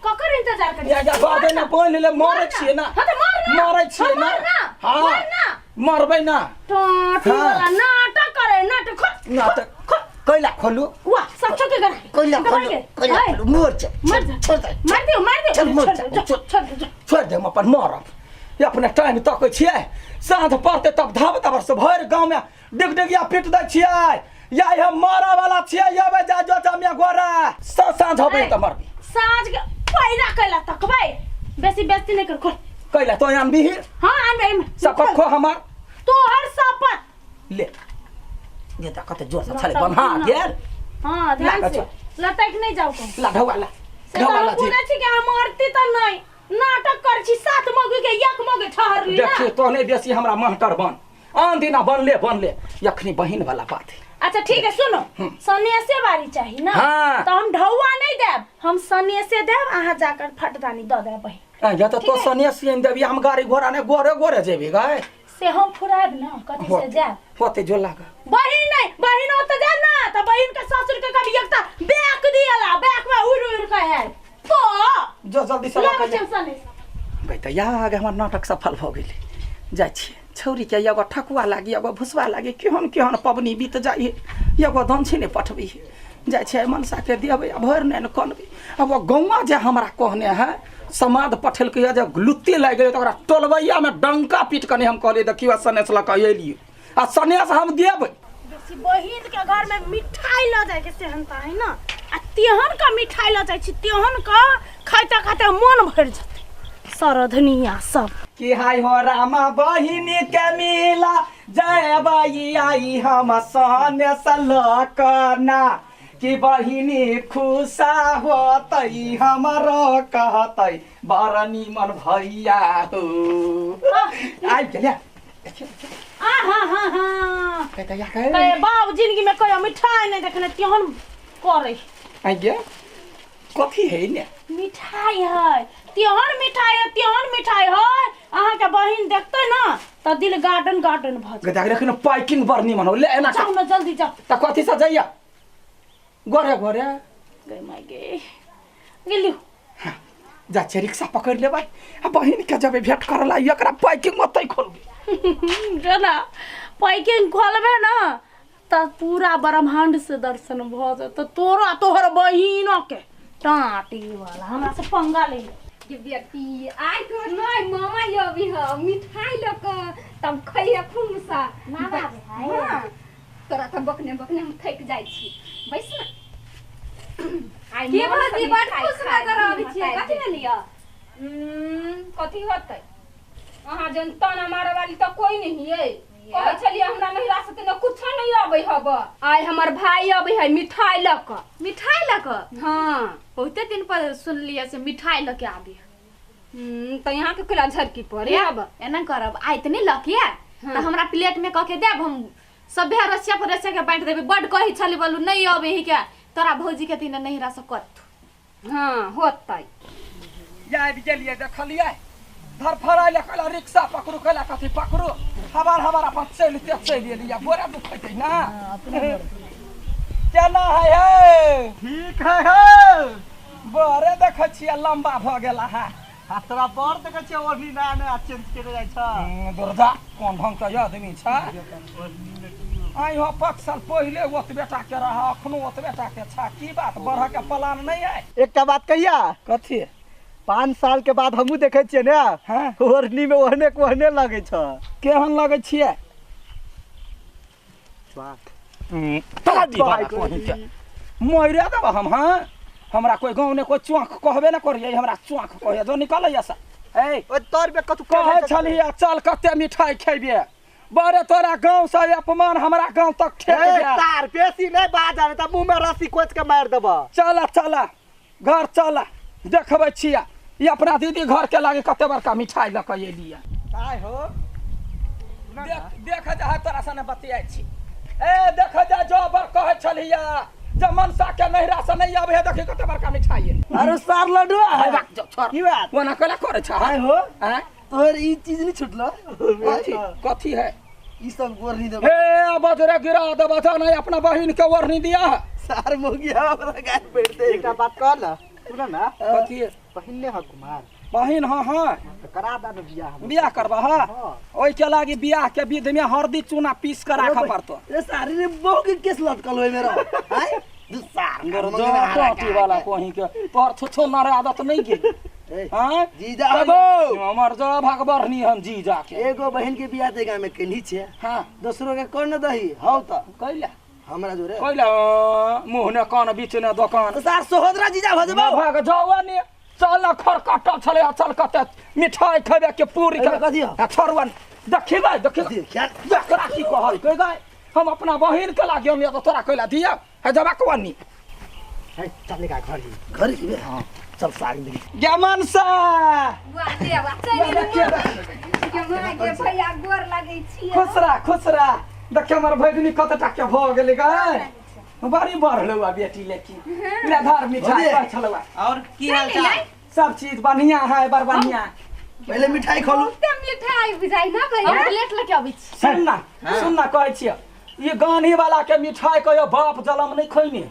ककर इंतजार करी या घर देने बोल ले मरे छिए ना। हां त मर ना मरे छिए ना। हां मर ना मरबै ना। टोटी वाला नाटक करे नाटक नाटक कैला खोलू वाह सब छोके कर कैला खोलू कैला खोलू मर जा मर जा छोड़ दे मार दियो मार दियो चल मर जा छोड़ दे छोड़ दे हम अपन मरब। ये अपने टाइम तकै छियै साँझ पड़तै तब धाब तबर से भरि गाँव में डिगडिगिया पीट दै छियै। या हम मरऽ वाला छियै अबै जा जो जमिया गोरा साँझ होबै तऽ मरबी। साँझ के पहिला कैला तकबै बेसी बेइज्जती नहीं कर खोल कैला तो आनबी। हां आनबै शपथ खो हमार तोहर शपथ ले ये त कते जोर से छले बन्हा गेल। हां ध्यान से लटक नहीं जाओ को ला ढौआ ला ढौआ ला जी छी के हम मरती त नहीं नाटक कर छी सात मौगी के एक मौगी ठहरली ना। देखियो तो नहीं बेसी हमरा महटर बन आन दिना बनले बनले यखनी बहिन वाला बात है। अच्छा ठीक है सुनो सनेसे बारी चाहिए ना। हाँ। तो हम ढौआ नहीं देब हम सनेसे देब अहाँ जाकर फटदानी the देब बहिन। या तो सनेसे आनि देबी हम गाड़ी घोड़ा ने गोरे गोरे जेबी गए से हम फुराब ना कथी से जाब होते जो लागा बहिन नहीं बहिन होते जाब ना त बहिन के ससुर के कभी एकटा बैक दियला बैक में उड़ उड़ के है तो जो जल्दी से लगा के गई त या आगे हमर नाटक सफल भ गेलै। जाइ छी छौरी के एगो ठकुआ लागी एगो भुसवा लागी केहन केहन पबनी बीत जाइ एगो दंछी नहि पठबै जाइ छै मनसा के देबै आ भरि नहि कनबै। अब गौआ जे हमरा कहने है समाद पठेलकै जे लुत्ती लागि गेलै त ओकरा टोलबैया में डंका पीट कऽ हम कहलियै देखियौ सनेस लऽ कऽ एलियै आ सनेस हम देबै। बेसी बहिन के घर में मिठाई ल जाय के सेहनता है ना आ तेहन का मिठाई ल जाय छी तेहन का खाइते खाइते मन भरि जेतै सरधनिया सब। कि हाय हो रामा बहिनी के मिला जय बाई I हम सनेस लऽ कऽ ना कि बहिनी खुशा होतै हमरो कहतै बड़ निमन भैया हो। आबि गेलै आ हां हां हां कहे बाप जिंदगी में कहियो मिठाई नहीं देखने तेहन करे। आ गे कथी है ने मिठाई है तेहन मिठाई है तेहन मिठाई है अहाँ के बहिन देखते ना त दिल गार्डन गार्डन भ जाय। देख न पैकिंग बड़ निमन हो ले एना जाओ ना जल्दी जाओ। त कथी से जइया गोरे गोरे गई my गे गेलियो। हां जा छै रिक्शा पकड़ लेबै आ बहिन के जबे भेंट करला एकरा पैकिंग ओतै खोलबै। जेना पैकिंग खोलबे ना त पूरा ब्रह्मांड से दर्शन भ जेतै तोरा तोहर बहिन के टाटी वाला हमरा से पंगा ले के बेटी आइ तो नहीं मामा अभी ह मिठाई ल के तब खइया खूब सा मामा आबै है। हां तोरा त बकने बकने हम थक जाइ छी बैस ना। आइ के भौजी बड़ खुश नजर आबै छियै कथी भेलियै? कथी होतै अहाँ जन ताना मारे वाली त कोई नहीं है। कहै छलियै हमरा नहिरा से त कुछो नहीं आबै हब। आइ हमर भाई आबै है मिठाई ल के। मिठाई ल के? हां बहुते दिन पर सुनलियै से मिठाई ल के आबी। त यहाँ के केला झरकी पड़े अब एना करब आइ त नहीं ल के त हमरा प्लेट में क के देब हम सभे रसिया पर रसिया के बांट देबै। बड कहै छली बोलू नहीं आबै ही के तोरा भौजी के तीन नहिरा से कत। हां होतै आबि गेलियै देखलियै धरफड़ाइले कहला रिक्शा पकड़ू कहला कथी पकड़ू हबार हबार अपन चलिते चलि एलियै गोरा दुखैतै ना केना है हे? ठीक है हे बड़े देखै छियै लम्बा भऽ गेला है। आ तोरा बड़ देखै छियै ओढ़नी नया नया चेंज केने जाइ छ। दुर्जा कोन ढंग के आदमी छ। आइ हो 5 साल पहिले ओतबे टा के रह अखनो ओतबे टा के छ। की बात बढ़ के प्लान नहीं है? एकटा बात कहिया? कथी? 5 साल के बाद हमहूँ देखै छियै ने। हाँ। ओढ़नी में ओहने के ओहने लगै छ। केहन लगै छियै? तोरा दी बाबा कोही के मरे देब हम। हाँ, हमरा कोई गाँव ने कोई चौक कहबे न करिए, हमरा चौक कहिए जो निकल से। ए ओइ तोर पे कथु कहै छलियै चल कते मिठाई खेबे, बड़े तोरा गाँव से अपमान हमरा गाँव तक ठेक ए गेल। तार बेसी नहीं बाज आवे त मुंह में रस्सी कोच के मार देब। चल चल घर चल, देखबै छियै ई अपना दीदी घर के लागे कते बड़का मिठाई लऽ कऽ एलियै। काय हो देख देख जा तोरा सने बतियाइ छी। ए देख जा जो बर कहै छलियै जे मनसा के नैहरा से नहीं आबै है, देखी कते बड़का मिठाई है। अरे सार लडुआ है बाक जो छोड़। की बात? ओना कैला करै छ? आय हो आँय? तोहर ई चीज नहीं छुटलो? कथी कथी है ई सब गोरनी देब? हे बजरे गिरा देब जा, नहीं अपना बहिन के ओढ़नी दिया है। सार मोगी हमरा गाय बैठते। एकटा बात कह ल, सुन ना। कथी है? बहिन ने ह कुमार? बहिन हाँ हाँ। त करा दा न बियाह हम। बियाह करबा? हाँ। हाँ। ओहि के लागी बियाह के विध में हरदी चूना पीस के राखऽ पड़तो। रे सारी रे बहु के केस लटकल होय मेरा आय दू सार टोटी वाला कोही के तोहर छुछो नर आदत नहीं गेल। ए, हाँ जीजा हमर जो भगबरनी हम जीजा के एगो बहन के बियाह देगा में केनी छे। हाँ। दोसरो के कोन न दही हौ त कैला हमरा जोरे कैला मुँह ने कान बीच ने दोकान। तो सार सोहदरा जीजा भ जेबौ। भाग जाओ ने, चल न खर काटल छलै, चल कते मिठाई खेबे के पूरी एहिमे कथी हौ? आ छोड़वन देखिबै देखिबै। कथी ख्याल एकरा की कहल के गाय, हम अपना बहिन के लागियो ने तो तोरा कैला दिया है जबा कोनी। है चलेगा घर ही। घर ही बे? हां चल साग दे गे मनसा बुआ देवा चलि गे भैया, गोर लगै छी। खुसरा खुसरा, देखियो हमर भगिनी कते टा के भ गेलै गाय, बड़ी बढ़लौ आ बेटी, लेकिन ले धर मिठाई भौजी। छलौ। और की हाल चाल? सब चीज बढ़िया है, बड़ बढ़िया। पहले मिठाई खोलू। बहुते मिठाई बुझाइ ना भैया। हम प्लेट लके अबै छी। सुनना सुनना कहै छियै, ई गानी वाला के मिठाई कहियो बाप जलम नहीं खैने,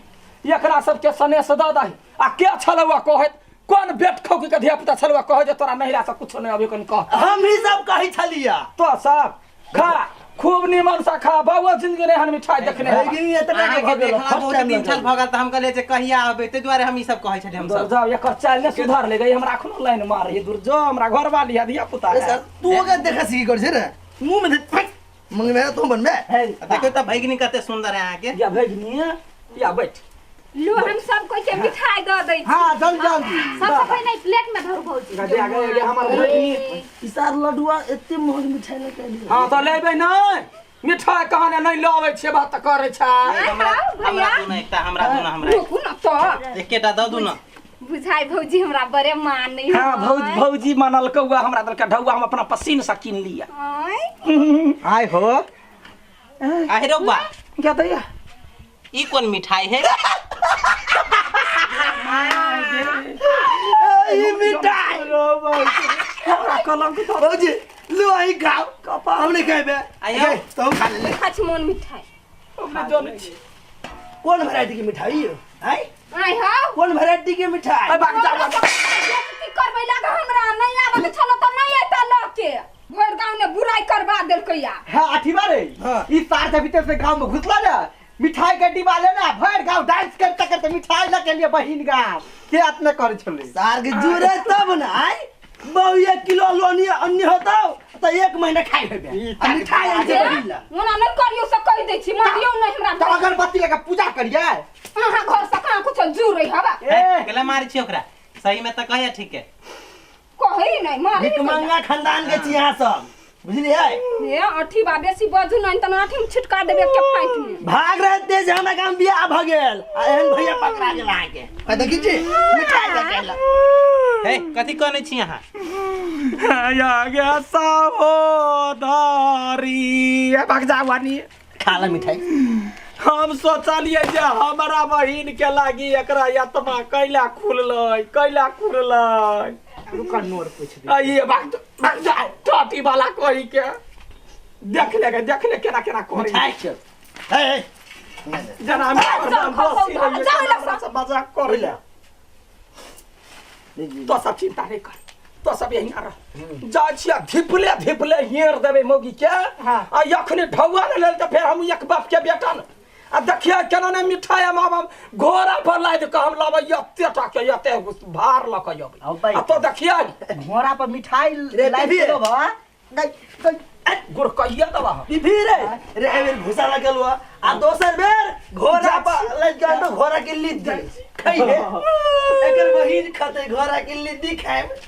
एकरा सबके सनेस दऽ दही। आ के छलौ कहैत, कोन बेट खौकी के धिया पुता छलौ कहै जे तोरा नहिरा से कुछो नहीं अबै, कनि कह। हम ही सब कहै छलिया। तो सब खा, खूब निमन से खा बउआ, जिंदगी नहीं हन मिठाई देखने हेबा। भगिनी एतना के अहाँके भऽ गेल देखला फर्स्ट बहुत टाइम दिन छल भऽ गेल तऽ हम कहलियै जे कहिया अबै, ताहि दुआरे हम ई सब कहै छलियै हम दूर सब। जाओ, एकर चाल ने सुधर ले गई, हमरा अखनो लाइन मार दूर जो, हमरा घर वाली है धिया पुता ए है। सर तू ओके देखा सीखी कर छे रे मुंह में दे फट मंग में तू बनबे। है देखियौ तऽ भगिनी कते सुन्दर है अहाँके। या भगिनी या बैठ। लो हम सब कोई के मिठाई दऽ दै छी। हां जल्दी जल्दी। सबसे पहिले प्लेट में धरू भौजी। गदे गए गे हमर भगिनी। ई सार लडुआ एते महग मिठाई लके आइली। हाँ तो लेबै नहीं मिठाई, कहाने नहीं लबै छियै बात तऽ करै छै। हमरा खाउ हमरा भैया। दू ने एकटा, हमरा दू ने, हमरा रुकू न तऽ एकेटा दऽ दू ने। बुझाइ भौजी हमरा बड़े मानै। हाँ भौज भौजी मानलकौ हमरा देलकै ढौआ, हम अपना पसीन से कीन लिया। आँय आय हो आहे रौ बा, क्या दैया? ई कोन मिठाई है? ई मिठाई हमरा कलंक तो भौजी लो आई खाओ, हम नहीं खेबे। आइयो। तो खा ले। खाइ छी मोन मिठाई। हमरा जानै छी। कौन वैरायटी की मिठाई है आय? आँय हौ। कौन वैरायटी की मिठाई? अरे भाग जा, भाग जा। बेइज्जती करबै लागे, हमरा नहीं आबऽ के छलो तऽ नहीं एतऽ लऽ के भरि गाँव ने बुराई करबा देलकै या। हाँ अथी बारे। हाँ। ई सार जब भीतर से गांव में घुसला ना, मिठाई के डिब्बा लेना भर गांव डांस करते करते मिठाई लके लिए बहिन गांव के अपने करे छले। सार के जुरे तब ना आय बहु एक किलो लोनी अन्य होता तो एक महीना खाई हेबे आ मिठाई आन के बहिन ला। ओना नहीं करियौ से कहि दै छी, मारियौ नहीं हमरा। तो अगरबत्ती लगा पूजा करिए अहाँ घर से कहाँ कुछ जुड़ै हवा। ए केला मारै छी ओकरा? सही में तऽ कहैया ठीक है। कहै नहीं मारी। भिखमंगा खानदान के छी यहाँ सब, बुझलियै? हे अठी बा, बेसी बाजू नहीं तऽ अठी में छिटका देबै के फाइट में। भाग रहे तेज, हमरा गाम बियाह भ गेल आ एहन भैया पकड़ा गेल अहाँके। आ देखी छी मिठाई दऽ के अयला। हे कथी कहने छी अहाँ? या गे सहोदरी, भाग जा वानी। खा ला मिठाई। हम सोचलिए जे हमरा बहिन के लागी एकरा आत्मा कैला खुललै, कैला खुललै। रुका नोर पूछ दे। आ ये भाग भाग जा टोटी वाला कोई के देख ले गे, देख ले केना केना करी। मिठाई खेल हे हे जना हम चल, खसौ, जाओ लग सा। मजाक करी तो सब चिंता नहीं कर, तो सब यहीं रह जा छिया, धिपले धिपले हेर देबै मौगी के। हाँ। आ यखनी ढौआ ने लेल तऽ फेर हम एक बाप के बेटा न आ देखिए केना ने मिठाई हम आब घोड़ा पर लादि कऽ हम लाबै एते टा के एते भार लऽ कऽ अबै आउ भाई। आ तो देखिए घोड़ा पर मिठाई रे लाइट बीबी। देबो नहीं नहीं गुरकैया दबा बीबी रे रे ए बेर घुसा लगल हुआ आ दोसर बेर घोड़ा पर लग गया तो घोड़ा के लिद्दी खइहे एकर बहिन खते घोड़ा के लिद्दी खाएब।